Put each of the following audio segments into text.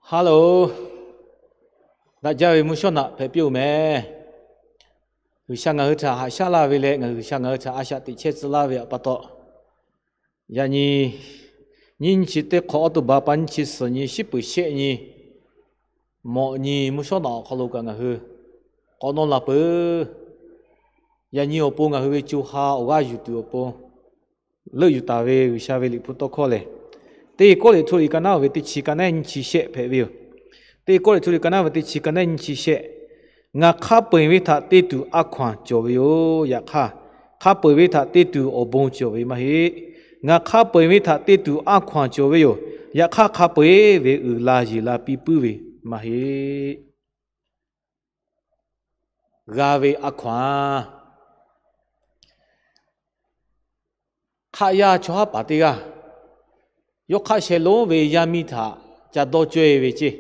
Hello, daꞈ jaˇ ve mvuhˇ shawˉ naꞈ hpehꞈ piˇ-oˬ meh. G'uiˬsha ngaˬ hui htaꞈ haꞈ shaˉ laˇ ve leh, ngaˬ hui G'uiˬsha ngaˬ hui htaꞈ a shaꞈ teꞈ chehˇ tcuh laˇ ve awˬ pa taw, yaꞈ nyi nyiˇ nyi chi teˇ hk'awꞈ, October pa nyiˇ chi suhˍ nyi, shiˉ peuˍ shehˆ nyi, mawꞈ nyi mvuhˇ shawˉ naꞈ awˬ hk'aw lo kaꞈ ngaˬ hui k'awꞈ nawˇ la peuˬ. Yaꞈ nyi awˬ pon ngaˬ hui ve co ha awˬ g'aˇ yuˬ tuˬ awˬ pon leuˆ yuˬ taˍ ve G'uiˬsha ve Liꞈ hpu tawˇ hkawˇ lehˬ, Teˇ Kawˇrenˍhtuˆ liꞈ ka naˉ ve teˇ chi, ka naˉ nyiˇ chi shehˆ hpehꞈ ve yoˬ. Teˇ Kawˇrenˍhtuˆ liꞈ ka naˉ ve teˇ chi, ka naˉ nyiˇ chi shehˆ. Ngaˬ hk'a peu-eˬ ve htaꞈ te tuˬ a hkaw-anˬ cawˬ ve yoˬ. Yaꞈ hk'aˇ, hk'a peu-eˬ ve htaꞈ te tuˬ awˬ bon cawˬ ve maˇ heˆ. Ngaˬ hk'a peu-eˬ ve htaꞈ te tuˬ a hkaw-anˬ cawˬ ve yoˬ. Yaꞈ hk'aˇ, hk'a peu-eˬ ve uiˍ la yeˬ la piˇ puiˉ ve maˇ heˆ. G'a ve a hkaw-anˬ. Hk'aˆ yaˇ chaw haˉ paˍ teˇ g'aˇ yawˇ hk'aˆ sheh lonˉ ve yaˇ miˇ htaꞈ ca dawˇ cawehˇ ve ceˇ.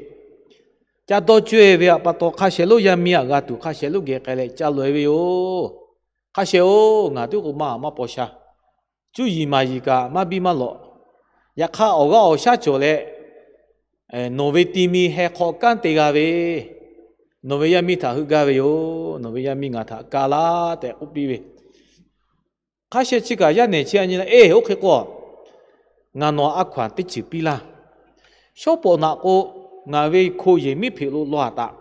Ca dawˇ cawehˇ ve awˬ pa taw, hk'aˆ sheh lonˉ yaˇ miˇ aꞈ g'a tuˬ hk'aˆ sheh lonˉ geh k'ai leh ca loꞈ-e ve yoˬ. Hk'aˆ sheh-oˬ, ngaˬ tuˉ k'o maˇ maˇ paw sha. Cuˇ yiˍ maˍ yiˍ kaꞈ maˇ biˇ maˇ lawꞈ. Yaꞈ hk'aˇ, awˬ g'aˇ awˬ shaˉ cawˬ leh, nawˬ ve ti mi heh hk'aw kanˉ te g'a ve, nawˬ ve yaˇ miˇ htaꞈ heuˆ gaˇ ve yoˬ. Nawˬ ve yaˇ miˇ ngaˬ htaꞈ ka laˇ tehꞈ k'oˆ piˇ ve. Hk'aˆ sheh chi kaꞈ yaˇ nehˬ chi a nyi leh, Eˬ, oˇ hk'e k'o, ngaˬ nawˬ a hkaw-anˬ teˇ ceuˬ piˇ laˇ. Shawˉ pawˍ naꞈ k'o, ngaˬ ve hko yehˬ miˉ hpeꞈ lo law-a taꞈ.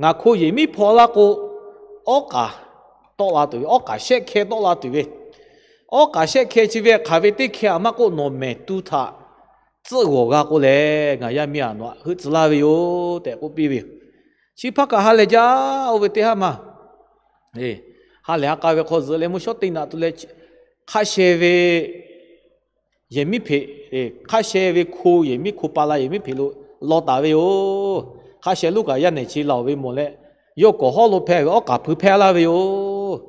Ngaˬ hko yehˬ miˉ hpaw laˇ k'o, awˉ k'aˍ tawˆ la tuˬ ve, awˉ k'aˍ shehˆ hkeh tawˆ la tuˬ ve, awˉ k'aˍ shehˆ hkeh chi ve hk'aˬ ve teˇ hkeh aꞈ maˇ k'oˆ, nawˬ mehˍ tu htaꞈ tcuhˆ g'awˬ g'a k'o lehˬ, ngaˬ yaˇ miˇ aꞈ nawˬ aꞈ heuˆ tcuh laˇ ve yoˬ tehꞈ k'oˆ piˇ ve yoˬ. Chi hpaˇ kaꞈ ha lehˬ jaˇ-oˬ ve teˇ haˉ ma. Ha lehˬ ha k'a ve hk'aw zuhꞈ leh mvuhˇ shawˉ teˇ naꞈ tu leh, hk'aˆ sheh ve yehˬ miˉ hpeꞈ, hk'aˆ sheh ve hko yehˬ miˉ, hko pa la yehˬ miˉ hpeꞈ lo law taˍ ve yoˬ. Hk'aˆ sheh lonˉ kaꞈ yaˇ nehˬ chi laˬ-oˬ ve mawˬ leh, yawˇ kawˍ hawˉ lo hpehˇ ve awˉ k'aˍ hpui hpehˇ laˇ ve yoˬ.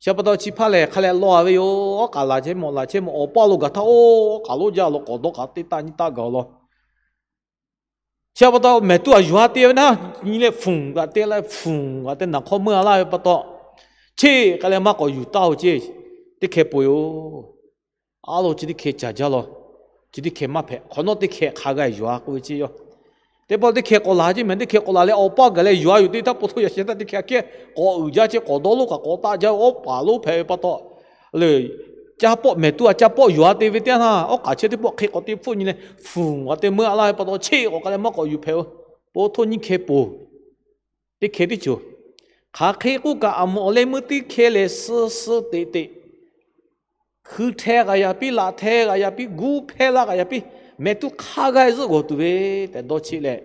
Chi pa taw chi hpaˇ lehˬ hk'a leh law-a ve yoˬ. Awˉ k'aˍ laˬ chehˇ mawˬ, laˬ chehˇ mawˬ, awˬ paˇ lo gaˬ htaˇ, oˇ awˉ k'aˍ lonˉ jaˇ lo k'awꞈ dawˇ k'aꞈ teˇ taˆ nyiˇ taˆ gaˬ-oˬ law. Chi pa taw mehˍ tuˇ aꞈ yuˬ-a te ve naˉ, nyi leh fuˍ g'aꞈ te leh fuˍ g'aꞈ te naˬ hk'aw meuˇ-a laˇ ve pa taw, cheˇ k'ai leh maˇ k'awꞈ yuˬ taˇ-oˬ ceˇ. Teˇ hkeh peuˬ yoˬ. A lo chi teˇ hkeh caˬ jaˇ law. Chi teˇ hkeh maˇ hpehꞈ, hk'awꞈ nawˉ teˇ hkeh hk'a g'a yuˬ-a k'oˆ ve ceˇ yoˬ. Teˇ pawˆ teˇ hkeh k'awꞈ laˬ ceˇ mehˍ, teˇ hkeh k'awꞈ laˬ leh awˬ paˇ gaˬ leh yuˬ-a yuˬ te htaˇ, po htoˇ yaꞈ sheh htaˇ teˇ hkeh aꞈ kehˉ k'awꞈ uiˍ jaˇ ceˇ, k'awꞈ dawˇ lonˉ kaꞈ k'awꞈ taˆ jaˇ, awˉ paˍ lonˉ hpehꞈ ve pa taw, lehˬ, caˇ pawˆ mehˍ tuˇ aꞈ caˇ pawˆ yuˬ-a te ve teˇ yanˇ htaˇ, awˉ k'aˍ chehˇ teˇ pawˆ hk'e k'awꞈ te hpfuhˆ nyi leh fuˍ g'aꞈ te meuˇ-a laˇ ve pa taw, cheˇ k'awꞈ k'ai leh maˇ k'awꞈ yuˬ hpehꞈ-oˬ. Po htoˇ nyiˇ hkeh poˬ. Teˇ hkeh tiˉ cawˬ. Hk'aˬ hk'e k'oˆ kaꞈ, aˬ moˍ awˬ leh meuˇ teˇ hkeh lehˬ, suh suh teꞈ teꞈ, hkui hte g'a yaꞈ piˇ, laꞈ hte g'a yaꞈ piˇ, guˇ hpehˇ laˇ g'a yaꞈ piˇ, mehˍ tuˇ hk'a g'a zuhˆ g'awˬ tuˬ ve tehꞈ dawˇ cheˆ leh,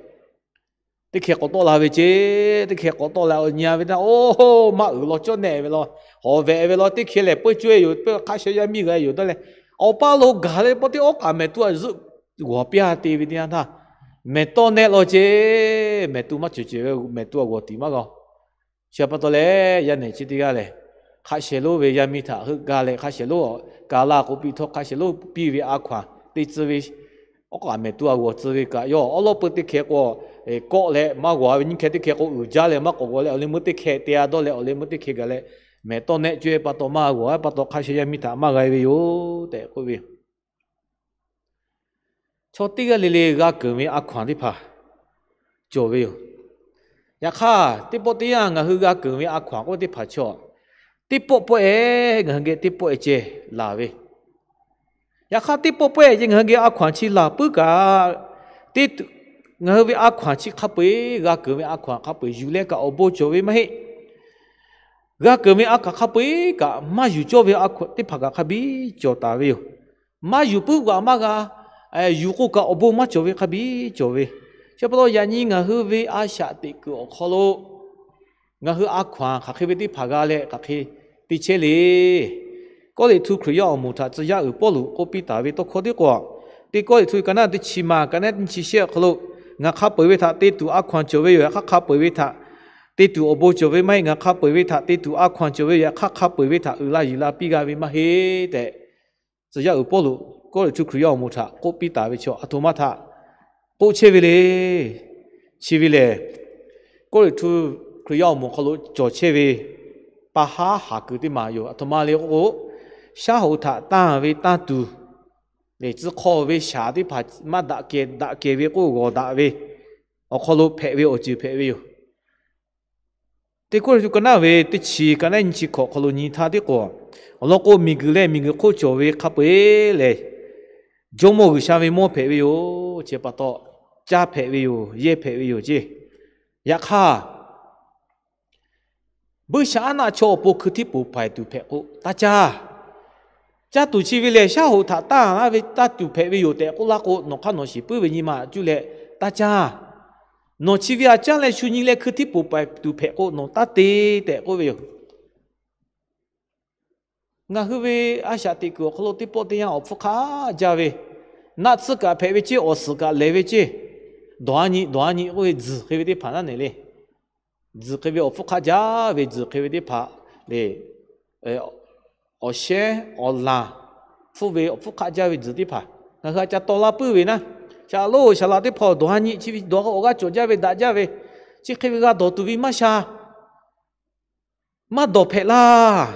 teˇ hkeh k'awꞈ tawˆ la ve ceˇ. Teˇ hkeh k'awꞈ tawˆ la-o nyi-a ve teˇ, oˇ, maˇ uiˍ law, cawˇ nehˆ ve law, hawˍ vehꞈ ve law, teˇ hkeh lehˬ peuˇ cawˇ-e yoˬ, peuˇ hk'aˆ sheh yaˇ miˇ g'a yoˬ dawˇ leh, awˬ paˇ lo gaˬ leh pawˇ teˇ awˉ k'aˍ mehˍ tuˇ aꞈ zuhˆ g'awˬ piˇ-a te ve teˇ yanˇ htaˇ, mehˍ tawˇ nehˆ law ceˇ. Mehˍ tuˇ maˇ cawˬ ceuˬ ve, mehˍ tuˇ aꞈ g'awˬ tiˍ maˇ g'a. Chi pa taw lehˬ, yaˇ nehˬ chi teˇ g'aˇ lehˬ, hk'aˆ sheh lonˉ ve yaˇ miˇ htaꞈ heuˆ gaˇ leh, hk'aˆ sheh lonˉ ka laˇ k'oˆ piˇ htawˇ, hk'aˆ sheh lonˉ piˇ ve a hkaw-anˬ te tcuh ve, awˉ k'aˍ mehˍ tuˇ aꞈ g'awˬ tcuh ve kaꞈ yawˇ awˉ lawˉ peu teˇ hkeh k'awꞈ kawˆ leh maˇ g'awˬ ve, nyiˇ hkeh teˇ hkeh k'o uiˍ jaˇ leh maˇ k'awꞈ g'awˬ leh, awˬ leh meuˇ teˇ hkeh te-a dawˇ leh, awˬ leh meuˇ teˇ hkeh gaˬ leh, mehˍ tawˇ nehˆ cawˇ-e pa taw maˇ g'awˬ-a pa taw, hk'aˆ sheh yaˇ miˇ htaꞈ maˇ g'a ve yoˬ tehꞈ k'oˆ ve yoˬ. Chaw teˇ g'aˇ le le g'a keunˍ ve a hkaw-anˬ teˇ hpaˍ cawˬ ve yoˬ. Yaꞈ hk'aˇ, teˇ pawˆ teˇ yanˇ ngaˬ hui g'a keunˍ ve a hkaw-anˬ k'oˆ teˇ hpaˍ chaw, teˇ pawˆ pawehˇ ngaˬ hui geh teˇ pawehˇ ceh laˬ ve. Yaꞈ hk'aˇ, teˇ pawˆ pawehˇ ceh ngaˬ hui geh a hkaw-anˬ chi laˬ puiˉ kaꞈ, ngaˬ hui ve a hkaw-anˬ chi hk'a peu-eˬ, g'a keunˍ ve a hkaw-anˬ hk'a peu-eˬ yuˬ leh kaꞈ awˬ bon cawˬ ve maˇ heˆ. G'a keunˍ ve a hkaw-anˬ hk'a peu-eˬ kaꞈ maˇ yuˬ cawˇ ve a hkaw-anˬ teˇ hpaˍ kaꞈ hk'a biˇ cawˬ taˍ ve yoˬ. Maˇ yuˬ puiˉ kaꞈ maˇ g'a, yuˬ k'o kaꞈ awˬ bon maˇ cawˬ ve hk'a biˇ cawˬ ve. Chi pa taw yaꞈ nyi ngaˬ hui ve a shaꞈ teꞈ kuiˬ awˬ hk'aw lo ngaˬ hui a hkaw-anˬ hk'aˬ hk'e ve teˇ hpaˍ g'a leh hk'aˬ hk'e te chehˇ le. Kawˇrenˍhtuˆ Hkriꞈ yaˇ awˬ moˍ htaꞈ tcuh yaˇ uiˍ Pawˇluꞈ k'oˆ piˇ taˍ ve tawˇ hkawˇ tiˉ k'o, Teˇ Kawˇrenˍhtuˆ ka naˉ teˇ chi ma, ka naˉ nyiˇ chi shehˆ awˬ hk'aw lo, ngaˬ hk'a peu-eˬ ve htaꞈ te tuˬ a hkaw-anˬ cawˬ ve yoˬ. Yaꞈ hk'aˇ hk'a peu-eˬ ve htaꞈ te tuˬ awˬ bon cawˬ ve maˇ heˆ. Ngaˬ hk'a peu-eˬ ve htaꞈ te tuˬ a hkaw-anˬ cawˬ ve yoˬ. Yaꞈ hk'aˇ hk'a peu-eˬ ve htaꞈ uiˍ la yuˬ la piˇ g'a ve maˇ heˆ tehꞈ, tcuh yaˇ uiˍ Pawˇluꞈ Kawˇrenˍhtuˆ Hkriꞈ yaˇ awˬ moˍ htaꞈ k'oˆ piˇ taˍ ve chaw aˬ htoꞈ ma htaꞈ k'oˆ chehˇ ve le. Chi ve lehˬ, Kawˇrenˍhtuˆ Hkriꞈ yaˇ awˬ moˍ hk'aw lo cawˬ chehˇ ve pa haˉ haˍ kuiˬ teˇ maˬ yoˬ. Aˬ htoꞈ ma le k'oˆ k'o, shaˉ hoꞈ htaꞈ tanˇ ve tanˇ tuˬ, tcuh hk'aw ve shaˍ teˇ hpaˍ maˇ daꞈ kehˬ, daꞈ kehˬ ve k'oˆ g'awˬ daꞈ ve, awˬ hk'aw lo hpehꞈ ve awˬ ceuˬ hpehꞈ ve yoˬ. Teˇ Kawˇrenˍhtuˆ ka naˉ ve teˇ chi ka naˉ nyi chi hkawꞈ awˬ hk'aw lo nyi htaˇ tiˉ k'o, awˬ lawn k'o, miˬguiˬ leh miˬguiˬ hk'oˆ cawˬ ve hk'a peu-eˬ lehˬ, Jawˇmawˇ G'uiˬsha ve mawˇ hpehꞈ ve yoˬ. Chi pa taw, caˇ hpehꞈ ve yoˬ, yehˇ hpehꞈ ve yoˬ ceˇ. Yaꞈ hk'aˇ, buiˇshaˆaˉnaˆ chaw awˬ pon hkui htiˇ poˬ paiˍ tuˬ hpehꞈ k'o taˇ caˇ. Caˇ tuˬ chi ve lehˬ, shaˉ hoꞈ htaꞈ tanˇ laˇ ve taˇ tuˬ hpehꞈ ve yoˬ tehꞈ k'oˆ laˇ k'o, nawˬ hk'aˇ nawˬ shiˍ puiˉ ve nyi ma cuˇ leh taˇ caˇ. Nawˬ chi ve aꞈ caˇ leh shu nyi leh hkui htiˇ poˬ paiˍ tuˬ hpehꞈ k'o, nawˬ taˇ te tehꞈ k'oˆ ve yoˬ. Ngaˬ hui ve a shaꞈ teꞈ kuiˬ awˬ hk'aw lo teˇ pawˆ teˇ yanˇ awˬ hpfuhˇ hk'aˆ jaˇ ve, naˆ tsuhˇ kaꞈ hpehꞈ ve ceˇ, awˬ suhˍ kaꞈ lehˬ ve ceˇ, dawˬ-a nyi dawˬ-a nyi k'oˆ ve tzuhˬ hk'e ve teˇ hpaˍ naˉ neˬ le. Tzuhˬ hk'e ve awˬ hpfuhˇ hk'aˆ jaˇ ve, tzuhˬ hk'e ve teˇ hpaˍ le. Awˬ shehnˉ awˬ laˬ hpfuhˇ ve awˬ hpfuhˇ hk'aˆ jaˇ ve tzuhˬ teˇ hpaˍ ngaˬ hui a ca taw laˇ puiˉ ve naˉ, shaˍ laꞈ lonˉ shaˍ laꞈ teˇ hpaˍ dawˬ-a nyi chi ve dawˬ k'o awˬ g'aˇ cawˬ jaˇ ve daꞈ jaˇ ve, chi hk'e ve g'a dawˬ tuˬ ve maˇ sha. Maˇ dawˬ hpehꞈ laˇ.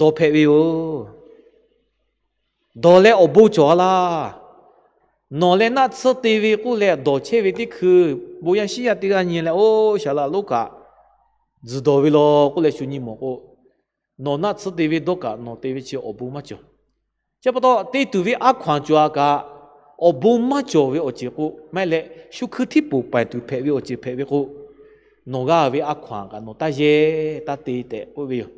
Dawˬ hpehꞈ ve yoˬ. Dawˬ leh awˬ bon cawˬ-a laˇ. Nawˬ leh naˆ tsuhˇ te ve k'oˆ leh dawˬ chehˇ ve teˇ hkui, bon yaˇ shiˉ yaˇ teˇ g'aˇ nyi leh, oˇ shaˍ laꞈ lonˉ kaꞈ tzuhˬ dawˬ ve law k'oˆ leh shu nyi mawˬ k'o, nawˬ naˆ tsuhˇ te ve dawˇ kaꞈ nawˬ te ve chi awˬ bon maˇ cawˬ. Chi pa taw, te tuˬ ve a hkaw-anˬ cawˬ-a kaꞈ, awˬ bon maˇ cawˬ ve awˬ ceuˬ k'o, maˇ heˆ leh shu hkui htiˇ poˬ paiˍ tuˬ hpehꞈ ve awˬ ceuˬ hpehꞈ ve k'o, nawˬ g'a ve a hkaw-anˬ kaꞈ nawˬ taˇ yehˇ taˇ te tehꞈ k'oˆ ve yoˬ.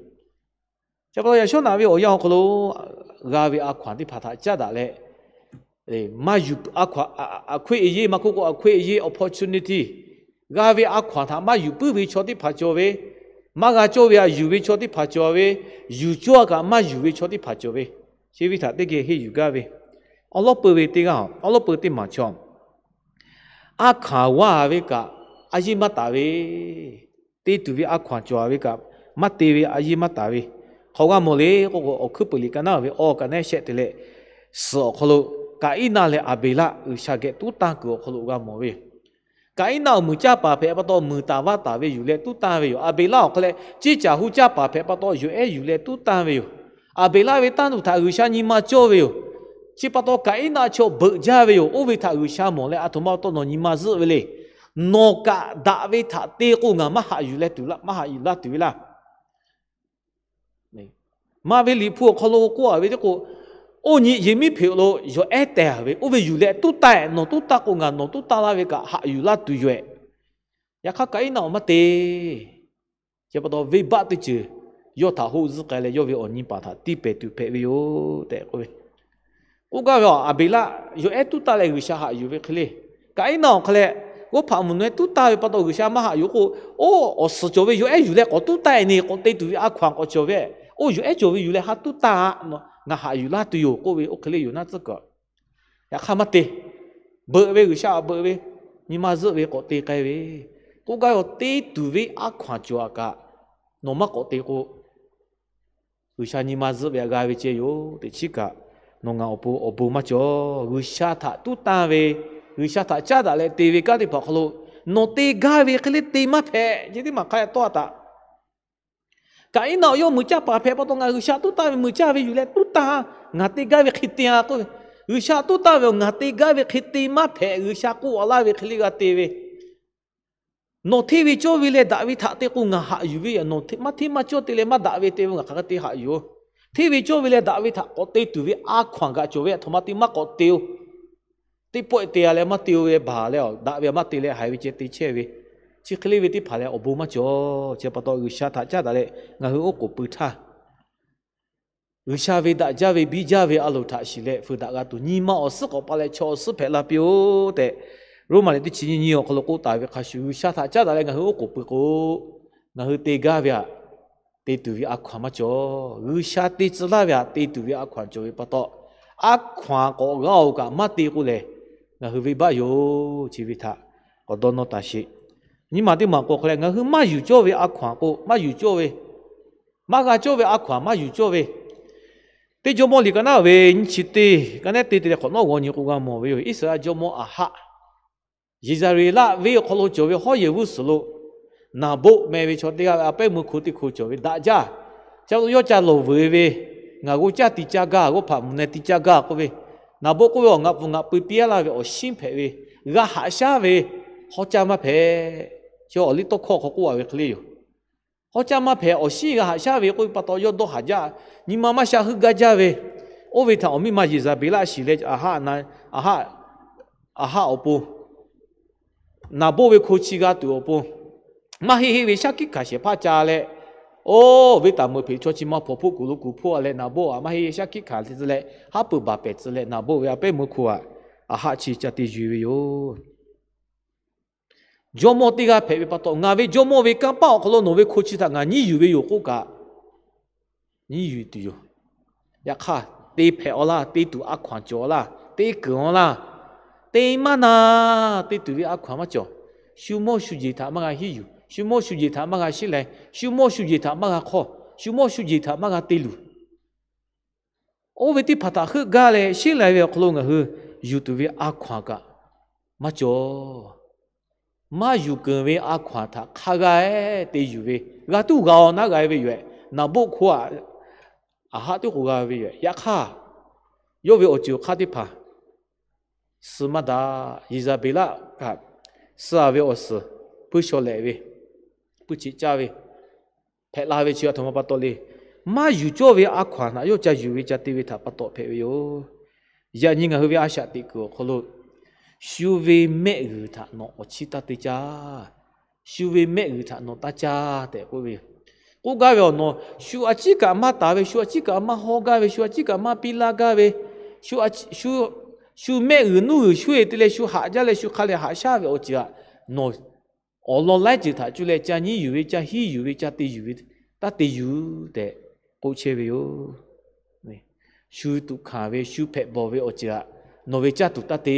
Chi pa taw, yaꞈ shawˉ naꞈ ve awˬ yanˇ awˬ hk'aw lo g'a ve a hkaw-anˬ teˇ hpaˍ htaꞈ caˉ daꞈ leh, maˇ yuˬ, a hkaw-anˬ, a hkaw-anˬ ye, maˇ k'oˆ k'o, a hkaw-anˬ ye, opportunity, g'a ve a hkaw-anˬ htaꞈ maˇ yuˬ puiˉ ve chaw teˇ hpaˍ cawˬ ve, maˇ g'a cawˇ ve htaꞈ yuˬ ve chaw teˇ hpaˍ cawˬ ve, yuˬ cawˇ kaꞈ maˇ yuˬ ve chaw teˇ hpaˍ cawˬ ve, chi ve htaꞈ teˇ geh henˇ yuˬ gaˇ ve, awˬ lawˉ peu ve teˇ g'aˇ, awˬ lawˉ peu teˇ maˬ chaw, a hkaw-anˬ g'a ve kaꞈ a yeˇ maˇ taˍ ve, te tuˬ ve a hkaw-anˬ cawˬ-a ve kaꞈ maˇ te ve a yeˇ maˇ taˍ ve, hk'aw g'a mawˬ le k'oˆ k'o, Awˬ hkuiˉ puiˍ liꞈ ka naˉ ve awˬ ka naˉ shehˆ te leh suhˍ awˬ hk'aw lo, Kaˍiˉnaˆ leh Aˍbeˍlaˆ G'uiˬsha geh tuˉ tanˇ kuiˬ awˬ hk'aw lo g'a mawˬ ve yoˬ. Kaˍiˉnaˆ awˬ muiˬ caˇ paˍ hpehꞈ pa taw muiˬ taˍ vaˇ taˍ ve yuˬ leh tuˉ tanˇ ve yoˬ. Aˍbeˍlaˆ awˬ hk'aw leh ceˇ caˬ hu caˇ paˍ hpehꞈ pa taw yawˬ ehˉ yuˬ leh tuˉ tanˇ ve yoˬ. Aˍbeˍlaˆ ve tanˇ tuˬ htaꞈ G'uiˬsha nyi ma cawˇ ve yoˬ. Chi pa taw Kaˍiˉnaˆ chaw beuꞈ jaˇ ve yoˬ. Oˇ ve htaꞈ G'uiˬsha mawˬ leh, a htoꞈ ma pa taw nawˬ nyi ma zuhˆ ve le. Nawˬ kaꞈ daꞈ ve htaꞈ te k'o ngaˬ maˇ haꞈ yuˬ leh tuˬ laˇ, maˇ haꞈ yuˬ laˇ tuˬ ve laˇ. Maˇ ve Liꞈ hpu awˬ hk'aw lo k'oˆ-a ve teˇ k'o, oˇ nyi yehˬ miˉ hpeꞈ lo yawˬ ehˉ tehˬ ve, oˇ ve yuˬ leh tuˉ tanˇ-ehˍ, nawˬ tuˉ tanˇ k'o ngaˬ nawˬ tuˉ tanˇ laˇ ve kaꞈ haꞈ yuˬ laˇ tuˬ yoˬ-ehˍ. Yaꞈ hk'aˇ Kaˍiˉnaˆ awˬ maˇ te. Chi pa taw venˇbaˆ teˇ ceuˬ yawˇ htaꞈ hoˆ zuhˆ k'ai leh, yawˇ ve awˬ nyi paˍ htaꞈ tiˇ pehˍ tuˬ hpehꞈ ve yoˬ tehꞈ k'oˆ ve. K'oˆ gaˇ ve, Aˍbeˍlaˆ yawˬ ehˉ tuˉ tanˇ leh G'uiˬsha haꞈ yuˬ ve hk'e le. Kaˍiˉnaˆ awˬ hk'aw leh, oˇ hpaꞈ mvuhˇ naw ehˉ tuˉ tanˇ ve pa taw G'uiˬsha maˇ haꞈ yuˬ k'o, oˇ awˬ suhˍ cawˬ ve yawˬ ehˉ yuˬ leh k'awꞈ tuˉ tanˇ-ehˍ ne, k'awꞈ te tuˬ ve a hkaw-anˬ k'awꞈ cawˬ ve, oˇ yawˬ ehˉ cawˬ ve yuˬ leh ha tuˉ tanˇ-a, ngaˬ haꞈ yuˬ laˇ tuˬ yoˬ k'oˆ ve, oˇ hk'e le yoˬ naˉ tcuhˉ kaꞈ. Yaꞈ hk'aˇ maˇ te. Beuꞈ ve, G'uiˬsha beuꞈ ve, nyi ma zuhˆ ve k'awꞈ te k'ai ve. K'oˆ gaˇ ve, te tuˬ ve a hkaw-anˬ cawˬ-a kaꞈ nawˬ maˇ k'awꞈ te k'o, G'uiˬsha nyi ma zuhˆ ve htaꞈ g'a ve ceh yoˬ. Teꞈ chiˉ kaꞈ nawˬ ngaˬ awˬ pon awˬ bon maˇ cawˬ. G'uiˬsha htaꞈ tuˉ tanˇ ve, G'uiˬsha htaꞈ caˉ daꞈ leh te ve kanˉ teˇ hpaˍ awˬ hk'aw lo, nawˬ te gaˇ ve hk'e le te maˇ hpehꞈ. Chi teˇ maˬ hk'a tawˇ-a taꞈ. Kaˍiˉnaˆ awˬ yawˇ muiˬ caˇ paˍ hpehꞈ pa taw ngaˬ G'uiˬsha tuˉ tanˇ ve muiˬ caˇ ve yuˬ leh tuˉ tanˇ, ngaˬ te gaˇ ve hk'e te-a k'oˆ ve, G'uiˬsha tuˉ tanˇ ve awˬ ngaˬ te gaˇ ve hk'e te maˇ hpehꞈ. G'uiˬsha k'oˆ-a laˇ ve hk'e le g'a te ve, nawˬ hteˇ ve cawˇ ve leh daꞈ ve htaꞈ te k'o ngaˬ haꞈ yuˬ ve yoˬ. Nawˬ maˇ hteˇ maˇ cawˇ te leh maˇ daꞈ ve te ve ngaˬ hk'aˬ hk'e te haꞈ yuˬ-oˬ. Hteˇ ve cawˇ ve leh daꞈ ve htaꞈ k'awꞈ te tuˬ ve a hkaw-anˬ g'aꞈ cawˬ ve, a htoꞈ ma te maˇ k'awꞈ te-oˬ. Teˇ pawˆ te-a leh maˇ te-o ve baˬ leh, daꞈ ve maˇ te leh haiˬ ve ceh te chehˇ ve, chi hk'e le ve teˇ hpaˍ leh awˬ bon maˇ cawˬ. Chi pa taw G'uiˬsha htaꞈ caˉ daꞈ leh ngaˬ hui oˉ k'oˍ pui htaˇ, G'uiˬsha ve daꞈ jaˇ ve biˇ jaˇ ve a loˍ htaꞈ shiˍ leh fuiˍ daꞈ g'a tuˬ, nyi ma awˬ suhˉ k'awꞈ pa leh chaw awˬ suhˉ hpehꞈ la piˇ-oˆ tehꞈ, Roˉmaꞈ liꞈ teˇ chi nyiˇ nyiˇ awˬ hk'aw lo k'oˆ taˍ ve hk'a shuˍ, G'uiˬsha htaꞈ caˉ daꞈ leh ngaˬ hui oˉ k'oˍ pui k'o, ngaˬ hui te gaˇ ve htaꞈ te tuˬ ve a hkaw-anˬ maˇ cawˬ. G'uiˬsha te tcuh laˇ ve htaꞈ te tuˬ ve a hkaw-anˬ cawˬ ve pa taw, a hkaw-anˬ k'awꞈ g'a-oˬ kaꞈ maˇ te k'o lehˬ, ngaˬ hui venˇbaˆ yoˬ. Chi ve htaꞈ k'awꞈ dawˇ nawˇ taˍ sheˍ. Nyiˇ maˬ teˇ maˬ k'o hk'a leh, ngaˬ hui maˇ yuˬ cawˇ ve a hkaw-anˬ k'o maˇ yuˬ cawˇ ve, maˇ g'a cawˇ ve a hkaw-anˬ maˇ yuˬ cawˇ ve, teˇ Jawˇmawˇ liꞈ ka naˉ ve nyiˇ chi teˇ ka naˉ te te leh hk'awꞈ nawˉ g'aw nyi k'o g'a mawˬ ve yoˬ. Iˉsaˍreˍlaˆ jawˇmawˇ Aˍhaˆ, Yeˍzaˍreˍlaˆ venˇ awˬ hk'aw lo cawˬ ve hawˉ yehˬ g'uˇ suhˍ lo Naˍboˆ meh ve chaw teˇ g'aˇ ve a pehˉ meuˇ hko teˇ hko cawˬ ve daꞈ jaˇ. Chi pa taw yawˇ ca lawˬ vuiˬ ve, ngaˬ g'awˇ caˇ ti caˇ gaˇ, g'awˇ hpaꞈ mvuhˬ neh ti caˇ gaˇ k'oˆ ve, Naˍboˆ k'oˆ ve awˬ ngaˬ pfuhˍ ngaˬ pui piˇ-a laˇ ve awˬ shinˉ hpehꞈ ve, g'a haꞈ shaˉ ve, Hawˉ caˇ maˇ hpehꞈ. Chi awˬ liˇ tawˇ hkawˇ hk'aw k'oˆ a ve hk'e le yoˬ. Hawˉ caˇ maˇ hpehꞈ, awˬ shinˉ g'a haꞈ shaˉ ve k'oˆ ve pa taw, yawˇ dawˇ haˍ jaˇ, nyi ma maˇ sha heuˆ gaˇ jaˇ ve. Oˇ ve htaꞈ awˬ miˇ ma Yeˍzaˍbeˍlaˆ shiˍ leh, a haˆ, a haˆ awˬ pon, Naˍboˆ ve hko chi g'a tuˬ awˬ pon, maˇ heˆ heˆ ve shaˉ hkiˆ hkanˍ shehˍ hpaˇ ca leh, oˇ ve taˍ meuˍ hpeꞈ chaw chi ma hpawnˬ hpoˆ kuˬ lo kuˬ hpoˆ a leh, Naˍboˆ aꞈ maˇ heˆ heˆ shaˉ hkiˆ hkanˍ te tcuh leh, haˉ pui baˬ pehˍ tcuh leh, Naˍboˆ ve a pehˉ meuˇ hko aꞈ, a haˆ chi ca te yuˬ ve yoˬ. Jawˇmawˇ teˇ g'aˇ hpehꞈ ve pa taw, ngaˬ ve jawˇmawˇ ve kanˇ paˆ awˬ hk'aw lo nawˬ ve hko chi htaꞈ ngaˬ nyiˉ yuˬ ve yoˬ k'oˆ kaꞈ, nyiˉ yuˬ tuˬ yoˬ. Yaꞈ hk'aˇ, te hpehꞈ awˬ laˇ, te tuˬ a hkaw-anˬ cawˬ laˇ, te keunˍ awˬ laˇ, te maˇ na, te tuˬ ve a hkaw-anˬ maˇ cawˬ. Shu mawˇ shu jeˬ htaꞈ maˇ g'a hiˉ yuˬ, shu mawˇ shu jeˬ htaꞈ maˇ g'a shiˉ leh, shu mawˇ shu jeˬ htaꞈ maˇ g'a hk'awˇ, shu mawˇ shu jeˬ htaꞈ maˇ g'a te luˬ. Oˇ ve teˇ hpaˍ htaꞈ heuˆ gaˇ leh sheˉ lai ve awˬ hk'aw lo ngaˬ hui yuˬ tuˬ ve a hkaw-anˬ kaꞈ maˇ cawˬ. Maˇ yuˬ keunˍ ve a hkaw-anˬ htaꞈ hk'a g'a-e te yuˬ ve, g'a tuˉ g'a-o naˉ g'a-e ve yoˬ. Naˍboˆ hko aꞈ, a haˆ teˇ k'o g'a ve yoˬ. Yaꞈ hk'aˇ, yawˇ ve awˬ ceuˬ awˬ hk'aˇ teˇ hpaˍ suh maˇ daꞈ. Yeˍzaˍbeˍlaˆ kaꞈ, suh-a ve awˬ suhˍ puiˇ shaw lehꞈ ve, puiˇ cheꞈ caˇ ve, hpehꞈ la ve chi a htoꞈ ma pa taw le. Maˇ yuˬ cawˇ ve a hkaw-anˬ htaꞈ yawˇ ca yuˬ ve ca te ve htaꞈ pa taw hpehꞈ ve yoˬ. Yaꞈ nyi ngaˬ hui ve a shaꞈ teꞈ kuiˬ awˬ hk'aw lo, shu ve mehˆ g'uiˬ htaꞈ nawˬ awˬ chiˇ taˇ te caˇ. Shu ve mehˆ g'uiˬ htaꞈ nawˬ taˇ caˇ tehꞈ k'oˆ ve yoˬ. K'oˆ gaˇ ve awˬ nawˬ, shu a ciˉ kaꞈ maˇ taˍ ve, shu a ciˉ kaꞈ maˇ hawˇ gaˇ ve, shu a ciˉ kaꞈ maˇ piˇ laˇ gaˇ ve, shu mehˆ g'uiˬ nuˇ g'uiˬ shu-e te leh shu haꞈ jaˇ leh shu hk'a leh haꞈ shaˉ ve awˬ ceuˬ aꞈ, nawˬ awˬ lawn laiˉ ceuˬ htaꞈ cuˇ leh ca nyiˉ yuˬ ve, ca hiˉ yuˬ ve, ca te yuˬ ve, taˇ te yuˬ tehꞈ k'oˆ chehˇ ve yoˬ. Shu tuꞈ hkanˍ ve, shu hpehꞈ bawˬ ve awˬ ceuˬ aꞈ, nawˬ ve caˇ tuˬ taˇ te.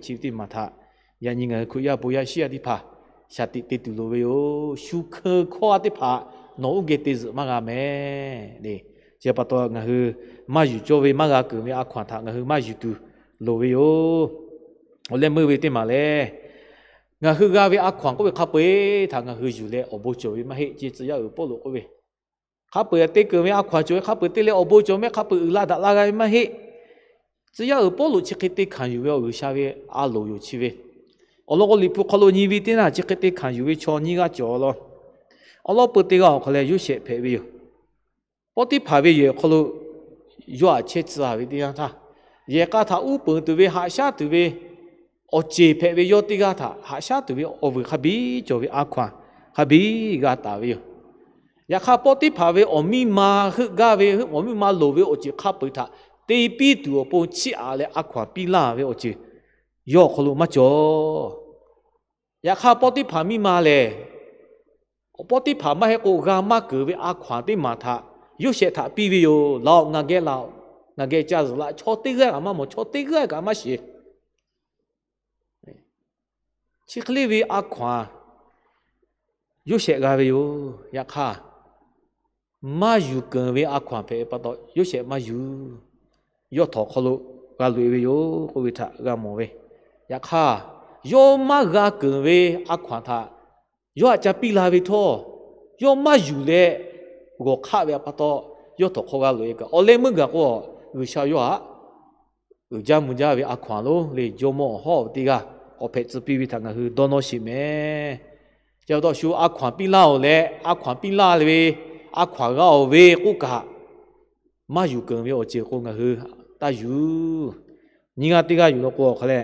Chi ve teˇ maˬ htaꞈ yaꞈ nyi ngaˬ hui Hkriꞈ yaˇ bon yaˇ shiˉ yaˇ teˇ hpaˍ shaˍ tiꞈ te tuˬ loˍ ve yoˬ. Shu hkeu hkawˇ a teˇ hpaˍ nawˬ uˉ geh te zuhꞈ maˇ g'a mehˍ le. Chi pa taw ngaˬ hui maˇ yuˬ cawˇ ve maˇ g'a keunˍ ve a hkaw-anˬ htaꞈ ngaˬ hui maˇ yuˬ tuˬ loˍ ve yoˬ. Awˬ leh meuˇ ve teˇ maˬ lehˬ, ngaˬ hui g'a ve a hkaw-anˬ k'oˆ ve hk'a peu-eˬ htaꞈ ngaˬ hui yuˬ leh awˬ bon cawˬ ve maˇ heˆ. Chi tcuh yaˇ uiˍ Pawˇluꞈ k'oˆ ve, hk'a peu-eˬ te keunˍ ve a hkaw-anˬ cawˬ ve, hk'a peu-eˬ te leh awˬ bon cawˬ ve, hk'a peu-eˬ uiˍ la daꞈ la g'a ve maˇ heˆ. Tcuh yaˇ uiˍ Pawˇluꞈ chi hk'e te hkanˍ yuˬ ve awˬ G'uiˬsha ve a loˍ yoˬ. Chi ve awˬ lawn k'o, Liꞈ hpu hk'aw lo nyi ve teˇ naˇ chi hk'e te hkanˍ yuˬ ve chaw nyiˇ g'aˇ cawˬ law. Awˬ lawn peu teˇ g'aˇ awˬ hk'aw leh Yoˇsehꞈ hpehꞈ ve yoˬ. Pawˇtiˉhpaˍ ve yehˬ awˬ hk'aw lo yawˇ htaꞈ chehˇ tcuh ve teˇ yanˇ htaˇ, yehˬ k'a htaꞈ uˉ peunˍ tuˬ ve, haꞈ shaˉ tuˬ ve awˬ ceˬ hpehꞈ ve yawˇ teˇ g'aˇ htaꞈ haꞈ shaˉ tuˬ ve awˬ vuiˬ hk'a biˇ cawˬ ve a hkaw-anˬ hk'a biˇ g'a taˍ ve yoˬ. Yaꞈ hk'aˇ, Pawˇtiˉhpaˍ ve awˬ miˇ ma heuˆ gaˇ ve, awˬ miˇ ma loˍ ve awˬ ceuˬ hk'a peu-eˬ htaꞈ te piˇ tuˬ awˬ pon chiˇ aꞈ leh a hkaw-anˬ piˇ laˇ ve awˬ ceuˬ yawˇ awˬ hk'aw lo maˇ cawˬ. Yaꞈ hk'aˇ, Pawˇtiˉhpaˍ miˇ ma lehˬ, Pawˇtiˉhpaˍ maˇ heˆ k'o g'a maˇ keunˍ ve a hkaw-anˬ teˇ maˬ htaꞈ Yoˇsehꞈ htaꞈ piˇ ve yoˬ. Laˬ-oꞈ, ngaˬ geh laˬ-oꞈ, ngaˬ geh ca zuhꞈ laꞈ. Chaw teˇ g'aˇ kaꞈ maˇ mawˬ, chaw teˇ g'aˇ kaꞈ maˇ shiˍ. Chi hk'e le ve a hkaw-anˬ Yoˇsehꞈ g'a ve yoˬ. Yaꞈ hk'aˇ, maˇ yuˬ keunˍ ve a hkaw-anˬ hpehꞈ ve pa taw Yoˇsehꞈ maˇ yuˬ. Yawˇ htawnˍ hk'aw lo g'a loꞈ-e ve yoˬ k'oˆ ve htaꞈ g'a mawˬ ve. Yaꞈ hk'aˇ, yawˇ maˇ g'a keunˍ ve a hkaw-anˬ htaꞈ yawˇ htaꞈ ca piˇ la ve htawˇ, yawˇ maˇ yuˬ leh g'awˬ hk'aˆ ve pa taw, yawˇ htawnˍ hk'aw g'a loꞈ-e kaꞈ, awˬ leh meuˇ gaˬ k'o, G'uiˬsha yawˇ htaꞈ uiˍ jaˇ mvuh jaˇ ve a hkaw-anˬ lonˉ le, jawˇmawˇ awˬ hawˉ teˇ g'aˇ k'awꞈ hpehꞈ tcuh piˇ ve htaꞈ ngaˬ hui dawˇ nawˇ sheˍ mehˍ. Chi pa taw shu a hkaw-anˬ piˇ laˇ-oˬ leh, a hkaw-anˬ piˇ laˇ ve, a hkaw-anˬ g'a-oˬ ve k'oˆ kaꞈ, maˇ yuˬ keunˍ ve awˬ ceuˬ k'o ngaˬ hui taˇ yuˬ. Nyiˇ g'aˇ teˇ g'aˇ yuˬ law k'o, awˬ hk'aw leh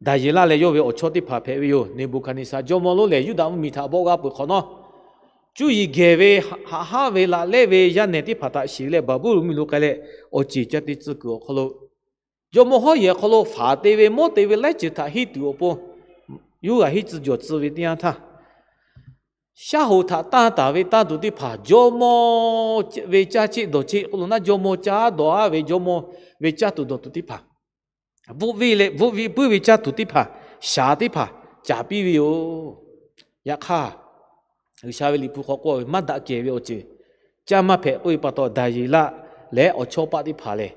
Daˍyeˍlaˆ leh yawˇ ve awˬ chawˇ teˇ hpaˍ hpehꞈ ve yoˬ. Neˍbuˍhkaˍneˍsaˍ jawˇmawˇ lonˉ lehˬ, Yuˇdaꞈ mvuhˇmiˬ htaꞈ bawˆ g'a peuˬ hk'awꞈ nawˉ, cuˇ yiˍ gehˬ ve, haꞈ hanˉ ve, laꞈ lehˉ ve yaˇ nehˬ teˇ hpaˍ htaꞈ shiˍ leh Baˍbuˍlonˍ miˬ lo k'ai leh, awˬ ceˬ ca te tcuh kuiˬ awˬ hk'aw lo, jawˇmawˇ hawˉ yehˬ hk'aw lo faˍ te ve mawˇ te ve laiˉ ceuˬ htaꞈ henˇ tuˬ awˬ pon, yawˇ g'a henˇ tcuh jawˬ tcuh ve teˇ yanˇ htaˇ, shaˉ hoꞈ htaꞈ tanˇ taˍ ve tanˇ tuˬ teˇ hpaˍ, jawˇmawˇ ve caˇ cheˆ dawˬ cheˆ k'oˆ lo naˉ, jawˇmawˇ caˇ dawˬ-a ve jawˇmawˇ ve caˇ tuˬ dawˬ tuˬ teˇ hpaˍ, bvuhˆ viˆ leh bvuhˆ viˆ puiˉ ve caˇ tuˬ teˇ hpaˍ, shaˍ teˇ hpaˍ caˍ piˇ ve yoˬ. Yaꞈ hk'aˇ, G'uiˬsha ve Liꞈ hpu hk'aw k'oˆ ve maˇ daꞈ kehˬ ve awˬ ceuˬ caˇ maˇ hpehꞈ k'oˆ ve pa taw, Daˍyeˍlaˆ leh awˬ chawˇ paˆ teˇ hpaˍ lehˬ,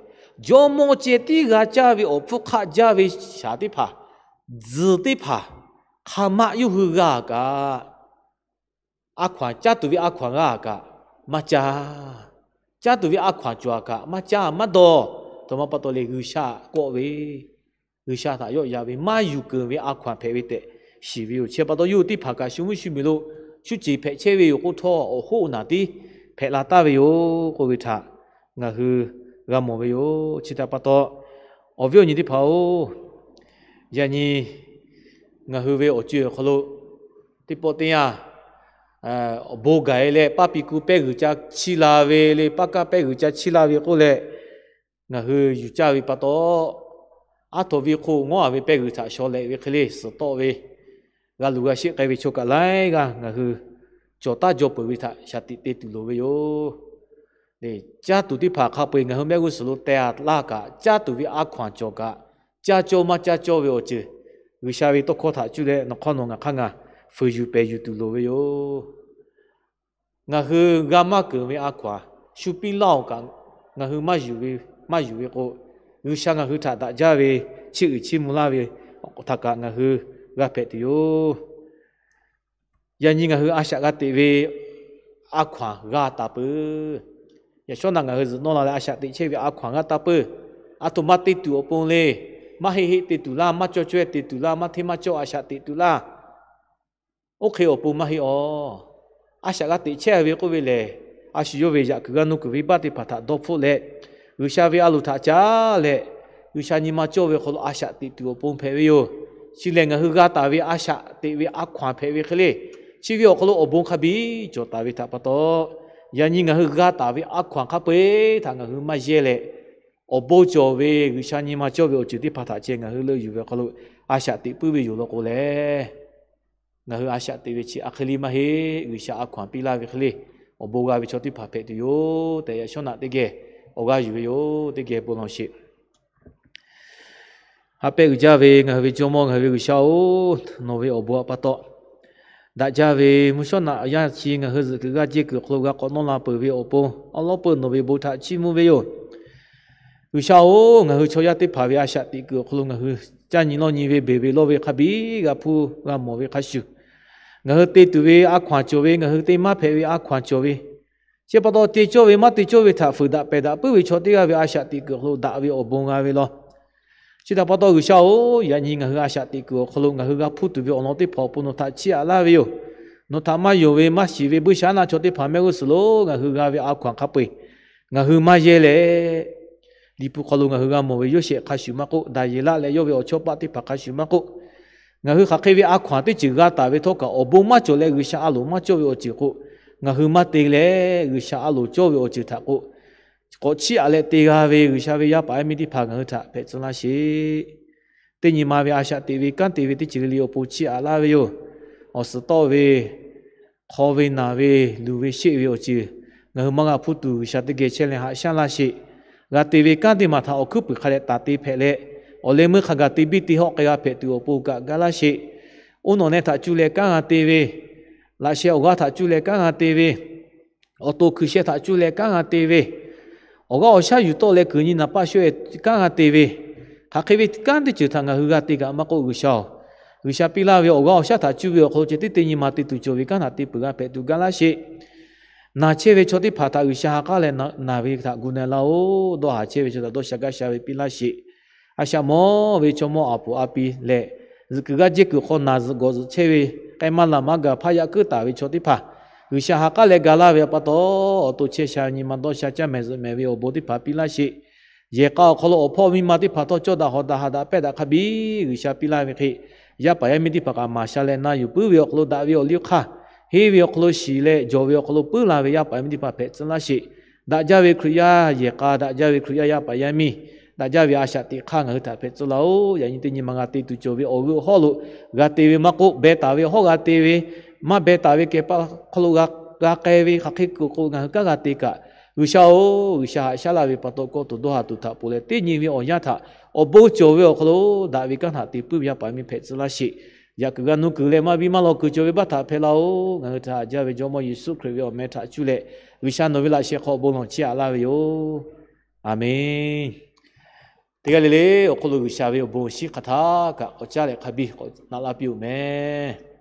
jawˇmawˇ ceh tiˉ g'a caˇ ve awˬ hpfuhˇ hk'aˆ jaˇ ve shaˍ teˇ hpaˍ, tzuhˬ teˇ hpaˍ, hk'aˬ ma yawˇ hui g'a kaꞈ, a hkaw-anˬ caˇ tuˬ ve a hkaw-anˬ g'a kaꞈ maˇ caˇ, caˇ tuˬ ve a hkaw-anˬ cawˬ kaꞈ maˇ caˇ maˇ dawˬ. Htoꞈ ma pa taw leh G'uiˬsha kawˆ ve, G'uiˬsha htaꞈ yawˆ yan ve maˇ yuˬ keunˍ ve a hkaw-anˬ hpehꞈ ve tehꞈ shiˍ ve yoˬ. Chi pa taw yawˇ hui teˇ hpaˍ kaꞈ shu mvuhˇ shu miˬ lo shu ceˬ hpehꞈ chehˇ ve yoˬ k'oˆ htawˇ, awˬ hoˉ naˍ tiˉ hpehꞈ la taˍ ve yoˬ k'oˆ ve htaꞈ ngaˬ hui g'a mawˬ ve yoˬ. Chi htaꞈ pa taw, awˬ viˉ awˬ nyi teˇ hpaˍ-oˬ, yaꞈ nyi ngaˬ hui ve awˬ co-e awˬ hk'aw lo teˇ pawˆ teˇ yanˇ, awˬ bon gaˬ-e leh paˇ piˇ kuˇ pehˇ g'uiˬ ca chiˇ la ve le, paˇ kaˇ pehˇ g'uiˬ ca chiˇ la ve k'oˆ leh, ngaˬ hui yuˬ caˇ ve pa taw, aˉ htoꞈ ve hk'oˆ ngawˉ-a ve pehˇ g'uiˬ htaꞈ shaw lehꞈ ve hk'e le suhˍ tawˆ ve, g'a luˬ g'a sheˆ k'ai ve chaw kaꞈ laiˉ g'aˇ ngaˬ hui cawˬ taˉ jaw peuˬ ve htaꞈ shaˍ tiꞈ te tuˬ loˍ ve yoˬ. Caˇ tuˬ teˇ hpaˍ hk'a peu-eˬ ngaˬ hui mehˆ g'uˇ suhˍ lo teh-a laˇ kaꞈ, caˇ tuˬ ve a hkaw-anˬ cawˬ kaꞈ, caˇ cawˇ maˇ caˇ cawˇ ve awˬ ceuˬ G'uiˬsha ve tawˇ hkawˇ htaꞈ cuˇ leh nawˬ hk'aˇ nawˬ ngaˬ hk'aˇ ngaˬ fuiˍ yuˬ pehˬ yuˬ tuˬ loˍ ve yoˬ. Ngaˬ hui g'a maˇ keunˍ ve a hkaw-anˬ shu piˇ laˇ-oˬ kaꞈ, ngaˬ hui maˇ yuˬ ve k'o, G'uiˬsha ngaˬ hui htaꞈ daꞈ jaˇ ve chiˇ uiˍ chiˇ mvuh laˇ ve htaꞈ kaꞈ ngaˬ hui g'a hpehꞈ tuˬ yoˬ. Yaꞈ nyi ngaˬ hui a shaꞈ g'a teꞈ ve a hkaw-anˬ g'a taˍ peuˬ. Yaꞈ shawˉ naꞈ ngaˬ hui zuhꞈ nawˇ la leh a shaꞈ teꞈ chehˇ ve a hkaw-anˬ g'a taˍ peuˬ. Aˬ htoꞈ ma te tuˬ awˬ pon le, maˇ heˆ heˆ te tuˬ laˇ, maˇ cawˇ cawˇ-e te tuˬ laˇ, maˇ hteˇ maˇ cawˇ a shaꞈ teꞈ tuˬ laˇ. Oˇ hk'e awˬ pon maˇ heˆ awˬ. A shaꞈ g'a teꞈ chehˇ ve k'oˆ ve lehˬ, a shu yawˇ ve yaꞈ kuiˬ g'a nuˇ kuiˬ ve baˆ teˇ hpaˍ htaꞈ dawˇ hpfuhˆ leh, G'uiˬsha ve a loˍ htaꞈ caˉ leh, G'uiˬsha nyi ma cawˇ ve awˬ hk'aw lo a shaꞈ teꞈ tuˬ awˬ pon hpehꞈ ve yoˬ. Chi lehˬ ngaˬ hui g'a taˍ ve a shaꞈ teꞈ ve a hkaw-anˬ hpehꞈ ve hk'e le, chi ve awˬ hk'aw lo awˬ bon hk'a biˇ cawˬ taˍ ve htaꞈ pa taw, yaꞈ nyi ngaˬ hui g'a taˍ ve a hkaw-anˬ hk'a peu-eˬ htaꞈ ngaˬ hui maˇ yehˇ leh, awˬ bon cawˬ ve G'uiˬsha nyi ma cawˇ ve awˬ ceuˬ teˇ hpaˍ htaꞈ ceh ngaˬ hui leuˆ yuˬ ve awˬ hk'aw lo a shaꞈ teꞈ puiˉ ve yoˬ law k'o leh, ngaˬ hui a shaꞈ teꞈ ve chi a hk'e le maˇ heˆ. G'uiˬsha a hkaw-anˬ piˇ laˇ ve hk'e le, awˬ bon g'a ve chaw teˇ hpaˍ hpehꞈ tuˬ yoˬ tehꞈ yaꞈ shawˉ naꞈ teˇ geh awˬ g'aˇ yuˬ ve yoˬ. Teˇ geh bon lawˬ sheˍ. Haꞈ pehnˇ uiˍ jaˇ ve ngaˬ hui ve Jawˇmawˇ ngaˬ hui ve G'uiˬsha-oˬ, nawˬ ve awˬ bon htaꞈ pa taw daꞈ jaˇ ve mvuhˇ shawˉ naꞈ yaˇ chi ngaˬ hui zuhꞈ kuiˬ g'aˇ jehˇ kuiˬ awˬ hk'aw lo g'a k'awꞈ nawˇ la peuˬ ve awˬ pon awˉ lawˉ peuˬ nawˬ ve bon htaꞈ chiˇ mvuh ve yoˬ. G'uiˬsha-oˬ, ngaˬ hui chaw yaˇ teˇ hpaˍ ve a shaꞈ teꞈ kuiˬ awˬ hk'aw lo ngaˬ hui caˇ nyi lawˇ nyi ve beˬ ve lawˇ ve hk'a biˇ g'a hpuˇ g'a mawˬ ve hk'a shuˍ, ngaˬ hui te tuˬ ve a hkaw-anˬ cawˬ ve, ngaˬ hui te maˇ hpehꞈ ve a hkaw-anˬ cawˬ ve, chi pa taw te cawˇ ve maˇ te cawˇ ve htaꞈ fuiˍ daꞈ pehˬ daꞈ puiˉ ve chaw teˇ g'aˇ ve a shaꞈ teꞈ kuiˬ awˬ hk'aw lo daꞈ ve awˬ bon g'a ve law. Chi htaꞈ pa taw G'uiˬsha-oˬ, yaꞈ nyi ngaˬ hui a shaꞈ teꞈ kuiˬ awˬ hk'aw lo ngaˬ hui g'a hpuˇ tuˬ ve awˬ lawn teˇ hpaˍ awˬ pon nawˬ htaꞈ chiˇ aꞈ laˇ ve yoˬ. Nawˬ htaꞈ maˇ yonˍ ve maˇ shiˍ ve buiˇshaˆaˉnaˆ chaw teˇ hpaˍ mehˆ g'uˇ suhˍ lo ngaˬ hui g'a ve a hkaw-anˬ hk'a peu-eˬ ngaˬ hui maˇ yehˇ leh, Liꞈ hpu hk'aw lo ngaˬ hui g'a mawˬ ve Yoˇsehꞈ hk'a shuˍ maˇ k'oˆ, Daˍyeˍlaˆ leh yawˇ ve awˬ chawˇ paˆ teˇ hpaˍ hk'a shuˍ maˇ k'oˆ, ngaˬ hui hk'aˬ hk'e ve a hkaw-anˬ teˇ ceuˬ g'a taˍ ve htawˇ kaꞈ awˬ bon maˇ cawˬ leh G'uiˬsha a loˍ maˇ cawˇ ve awˬ ceuˬ k'o, ngaˬ hui maˇ te leh G'uiˬsha a loˍ cawˇ ve awˬ ceuˬ htaꞈ k'o, k'awꞈ chiˇ aꞈ leh te g'a ve G'uiˬsha ve yaˇ paˍ yaˇ miˇ teˇ hpaˍ ngaˬ hui htaꞈ hpehꞈ tcuh laˇ sheˍ. Teˇ nyi ma ve a shaꞈ teꞈ ve kanˉ te ve teˇ ceuˬ le le awˬ pon chiˇ aꞈ laˇ ve yoˬ. Awˬ suhˍ tawˆ ve, hk'aw ve naˬ ve, luˬ ve sheˆ ve awˬ ceuˬ ngaˬ hui maˇ g'a hpuˇ tuˬ G'uiˬsha teˇ geh chehˇ leh haꞈ shaˉ laˇ sheˍ. G'a te ve kanˉ teˇ maˬ htaꞈ awˬ hkuiˉ puiˍ hk'a dehꞈ taˍ te hpehꞈ leh, awˬ leh meuˇ hk'a gaˬ te biˇ te hawˆ k'ai g'a hpehꞈ tuˬ awˬ pon kaꞈ gaˇ laˇ sheˍ. Oˇ nawˬ neh htaꞈ cuˇ leh kanˉ g'a te ve, laꞈ sheh awˬ g'aˇ htaꞈ cuˇ leh kanˉ g'a te ve, awˬ to hkui sheh htaꞈ cuˇ leh kanˉ g'a te ve, awˬ g'aˇ awˬ shaˉ yuˬ tawˆ leh kuiˬ nyi naˍ paˆ shawehˇ kanˉ g'a te ve, hk'aˬ hk'e ve kanˉ teˇ ceuˬ htaꞈ ngaˬ hui g'a te kaꞈ maˇ k'oˆ, G'uiˬsha-oˬ, G'uiˬsha piˇ laˇ ve awˬ g'aˇ awˬ shaˉ htaꞈ cuˇ ve awˬ hk'aw lo ceh tiˉ teˇ nyi ma te tuˬ cawˬ ve kanˉ htaꞈ te peuˬ g'a hpehꞈ tuˬ gaˇ laˇ sheˍ. Naˬ chehˇ ve chaw teˇ hpaˍ htaꞈ G'uiˬsha ha k'aˉ leh naˬ ve htaꞈ gu na laˇ-oˬ. Dawˇ haˍ chehˇ ve chaw htaꞈ dawˇ sha gaˇ sha ve piˇ laˇ sheˍ. A shaꞈ mawˇ ve chaw mawˇ aˬ poˍ a pi leh, zuhꞈ kuiˬ g'aˇ jehˇ kuiˬ hk'aw naˬ zuhꞈ gawˬ zuhꞈ chehˇ ve, k'ai maˇ laˬ maˇ gaˬ hpaˇ yaꞈ keuˆ taˍ ve chaw teˇ hpaˍ G'uiˬsha ha k'aˉ leh ga laˇ ve pa taw, awˬ to chehˇ sha nyi ma dawˇ sha caˇ mehˍ zuhꞈ mehˍ ve awˬ bon teˇ hpaˍ piˇ laˇ sheˍ. Yehˬ k'a awˬ hk'aw lo awˬ hpawˇ miˇ ma teˇ hpaˍ htawˇ cawˇ daꞈ hawˍ daꞈ haꞈ daꞈ pehˇ daꞈ hk'a biˇ G'uiˬsha piˇ laˇ ve hk'e, yaˇ paˍ yaˇ miˇ teˇ hpaˍ kaꞈ maˍ sha leh na yuˬ puiˉ ve awˬ hk'aw lo daꞈ ve awˬ liˇ hk'aˇ, henˇ ve awˬ hk'aw lo shiˍ leh jawˬ ve awˬ hk'aw lo puiˉ la ve yaˇ paˍ yaˇ miˇ teˇ hpaˍ hpehꞈ tcuh laˇ sheˍ. Daꞈ jaˇ ve Hkriꞈ yaˇ yehˬ k'a, daꞈ jaˇ ve Hkriꞈ yaˇ yaˇ paˍ yaˇ miˇ, daꞈ jaˇ ve a shaꞈ teꞈ hk'aˇ ngaˬ hui htaꞈ hpehꞈ tcuh laˇ-oˬ. Yaꞈ nyi teˇ nyi ma g'a te tuˬ cawˬ ve awˬ g'euˆ hawˉ lo g'a te ve maˇ k'oˆ, beh taˍ ve hawˉ g'a te ve, maˇ beh taˍ ve kehˬ pa hk'aw lo g'a k'ai ve hk'aˬ hk'e kuiˬ k'o ngaˬ hui kanˉ g'a te kaꞈ, G'uiˬsha-oˬ, G'uiˬsha haꞈ shaˉ laˇ ve pa taw kawˇ tuˬ dawˇ ha tuˬ htaꞈ ponˬ leh teˇ nyi ve awˬ yanˇ htaꞈ awˬ bon cawˬ ve awˬ hk'aw lo daꞈ ve kanˉ htaꞈ te puiˉ ve yaˇ paˍ yaˇ miˇ hpehꞈ tcuh laˇ sheˍ. Yaꞈ kuiˬ g'a nuˇ kuiˬ leh maˇ biˇ maˇ law kuiˬ cawˬ ve baˆ htaꞈ hpehꞈ laˇ-oˬ. Ngaˬ hui htaꞈ haꞈ jaˇ ve Jawˇmawˇ Yeˍsuˆ Hkriꞈ ve awˬ meh htaꞈ cuˇ leh G'uiˬsha nawˬ ve laꞈ sheh hk'aw bon lawˬ chiˇ aꞈ laˇ ve yoˬ. Aˬmenˍ. Teˇ g'aˇ le le awˬ hk'aw lo G'uiˬsha ve awˬ bon awˬ shinˉ hk'aˬ htaˇ kaꞈ k'awꞈ caˉ leh hk'a biˇ k'awꞈ naꞈ laˇ piˇ-oˬ meh.